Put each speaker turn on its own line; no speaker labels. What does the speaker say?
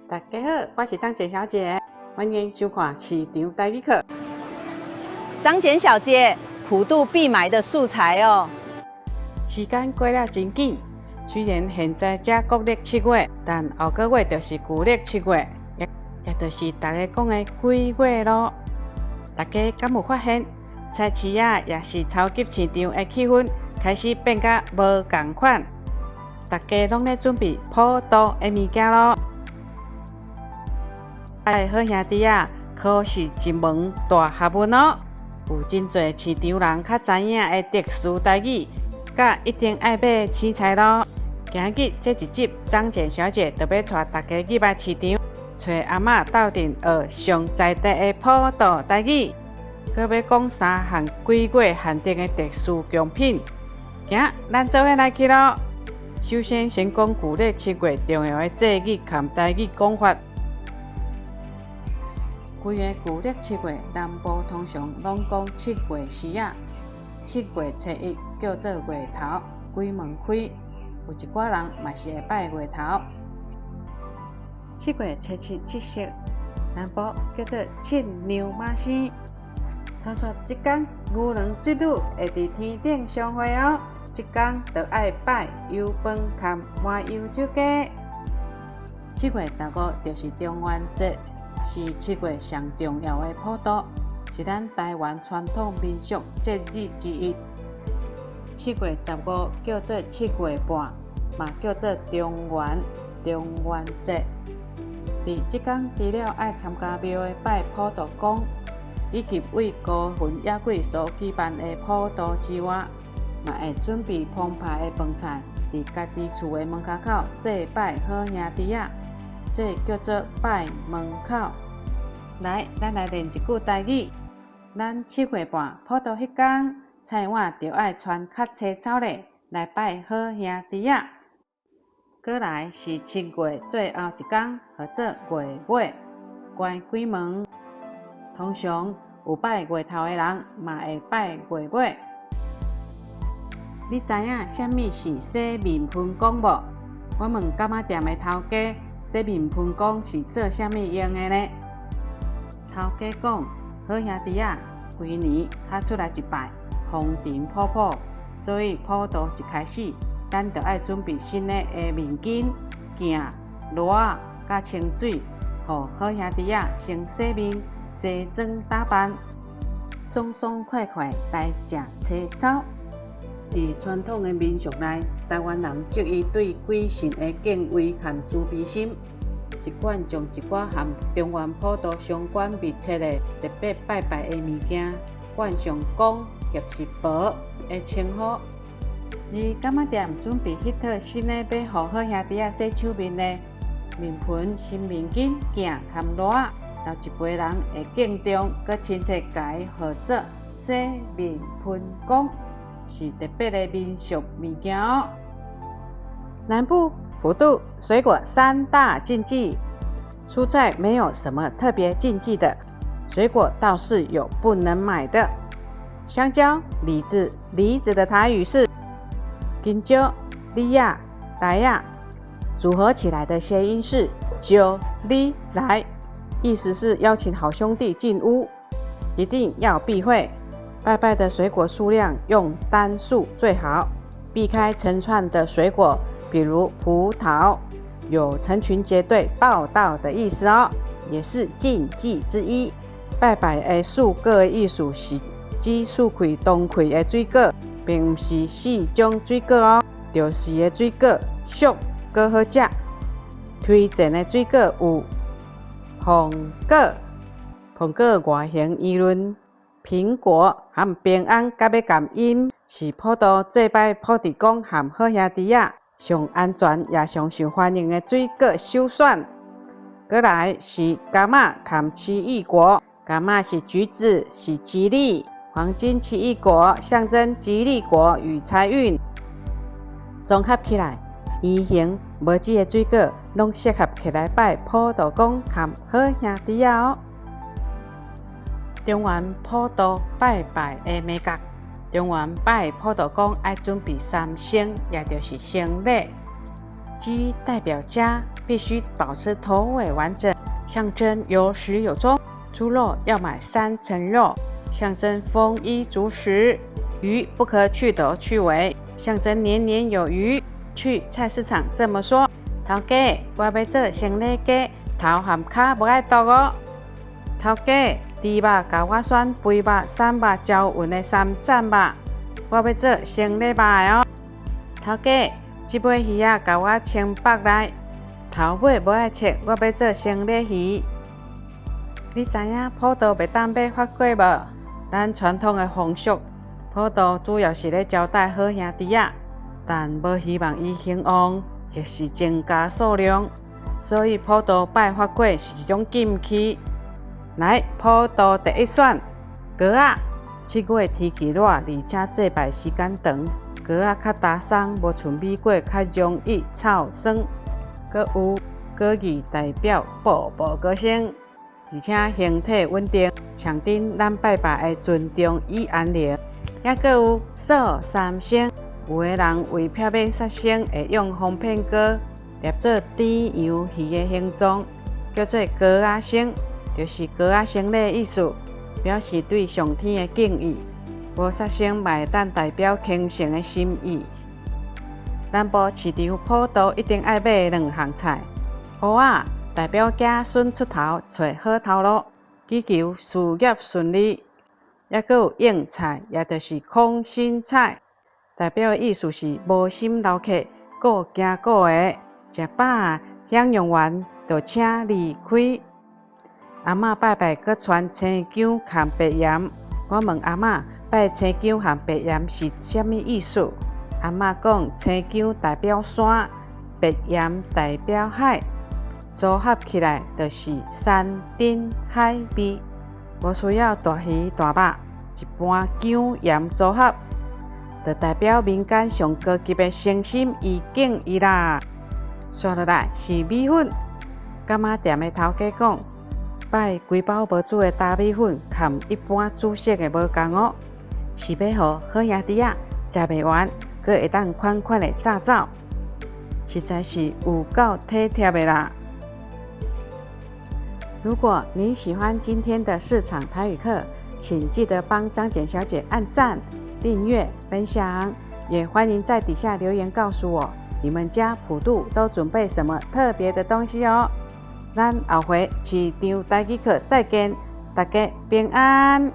大家好，我是張簡小姐，歡迎收看市場台語課。
張簡小姐，普渡必買的素材哦。
時間過了真緊，雖然現在才國曆七月，但後個月就是舊曆七月，也就是大家講的鬼月囉。大家敢有發現，菜市仔抑是超級市場的氣氛開始變甲無仝款，大家攏咧準備普渡的物件囉。拜好兄弟仔，可是一門大學問哦。有真濟市場人較知影的特殊台語，佮一定愛買的青菜囉。今日這一集，張簡小姐就欲帶大家入來市場，揣阿嬤鬥陣學上在地的普渡台語，閣欲講三項鬼月限定的特殊供品。行，咱做伙來去囉。首先，先講舊曆七月重要的節日佮台語講法。規个舊曆七月，南部通常攏講七月時仔，七月初一叫做月頭，鬼門開，有一寡人嘛是會拜月頭。七月初七七夕，南部叫做七娘媽生。傳說這工牛郎織女會佇天頂相會哦，這工就愛拜油飯佮麻油酒雞。7月15就是中元節。是七月上重要的普渡，是咱台灣傳統民俗節日之一。七月十五叫做七月半，嘛叫做中元、中元節。佇這工除了愛參加廟的拜普渡公，以及為孤魂野鬼所舉辦的普渡之外，嘛會準備澎湃的飯菜，佇家己厝的門跤口祭拜好兄弟仔。這叫做拜門口。來，咱來練一句台語。咱七月半普渡彼工，菜碗著愛穿較青草咧，來拜好兄弟仔。閣來是七月最後一工，號做月尾，關鬼門。通常有拜月頭的人，嘛會拜月尾。你知影啥物是洗面盆公無？我問柑仔店的頭家，洗面盆公是做啥物用的呢？頭家講，好兄弟仔，規年較出來一擺，風塵僕僕，所以普渡一開始，咱就愛準備新的面巾、鏡、箩仔佮清水，予好兄弟仔先洗面、梳妝打扮，爽爽快快來食青草。佇傳統的民俗內，台灣人基於對鬼神的敬畏和慈悲心，習慣將一寡和中元普渡相關密切的特別拜拜的物件，冠上公或是婆的稱呼。而柑仔店準備彼套新的欲予好兄弟仔洗手面的面盆、新面巾、鏡佮箩仔，老一輩人會敬重，閣親切共伊號做洗面盆公。是特別的民俗物件哦。南部普渡水果三大禁忌，蔬菜沒有什麼特別禁忌的，水果倒是有不能買的。香蕉、李子，李子的台語是香蕉、李仔、來仔，組合起來的諧音是招你來，意思是邀請好兄弟進屋，一定要避諱。拜拜的水果數量用單數最好，避開成串的水果，比如葡萄，有成群結隊報到的意思哦，也是禁忌之一。拜拜的四果的意思是指四季當開的水果，並毋是四種水果哦。著時的水果俗閣好食。推薦的水果有蘋果，蘋果外形圓潤。蘋果含平安佮欲感恩，是普渡祭拜土地公和好兄弟仔上安全也上受歡迎的水果首選。閣來是柑仔佮奇異果，柑仔是橘子，是吉利，黃金奇異果象徵吉利果與財運。綜合起來，圓形無籽的水果攏適合摕來拜普渡公和好兄弟仔哦。中元普渡拜拜的眉角，中元拜普渡公愛準備三牲，也就是牲禮。雞代表家，必須保持頭尾完整，象徵有始有終。豬肉要買三層肉，象徵豐衣足食。魚不可去頭去尾，象徵年年有餘。去菜市場這麼說：頭家，我欲做生理雞，頭和跤無愛剁哦。頭家，豬肉共我選肥肉、瘦肉、焦勻的三層肉，我欲做生理肉的哦。頭家，這尾魚仔共我清腹來，頭尾無愛切，我欲做生理魚。你知影普渡袂當買發粿無？咱傳統的風俗，普渡主要是咧招待好兄弟仔，但無希望伊興旺，或是增加數量，所以普渡拜發粿是一種禁忌。來，普渡第一選，糕仔。7月天氣熱，而且祭拜時間長，糕仔較焦鬆，無像米粿較容易臭酸。閣有糕字代表步步高升，而且形體穩定，象徵咱拜拜會尊重與安寧。猶閣有素三牲，有的人為避免殺生，會用防騙膏捏做豬羊魚的形狀，叫做膏仔牲，就是膏仔牲的意思，表示對上天的敬意。無殺生嘛會當代表虔誠的心意。南部市場普渡一定愛買兩項菜，芋仔代表子孫出頭，揣好頭路，祈求事業順利。猶閣有應菜，也就是空心菜，代表的意思是無心留客，顧行顧的。食飽享用完，就請離開。阿嬤拜拜，閣攢青薑和白鹽。我問阿嬤，拜青薑和白鹽是啥物意思？阿嬤講，青薑代表山，白鹽代表海，組合起來就是山珍海味，無需要大魚大肉。一盤薑鹽組合，就代表民間上高級的誠心與敬意啦。紲落來是米粉，柑仔店的頭家講，拜規包無煮的焦米粉，佮一般煮熟的無仝哦，是欲予好兄弟仔食袂完，閣會當款款的紮走，實在是有夠體貼的啦。如果你喜歡今天的市場台語課，請記得幫張簡小姐按讚、訂閱、分享，也歡迎在底下留言告訴我，你們家普渡都準備什麼特別的東西哦。咱後回市場台語課再見，大家平安。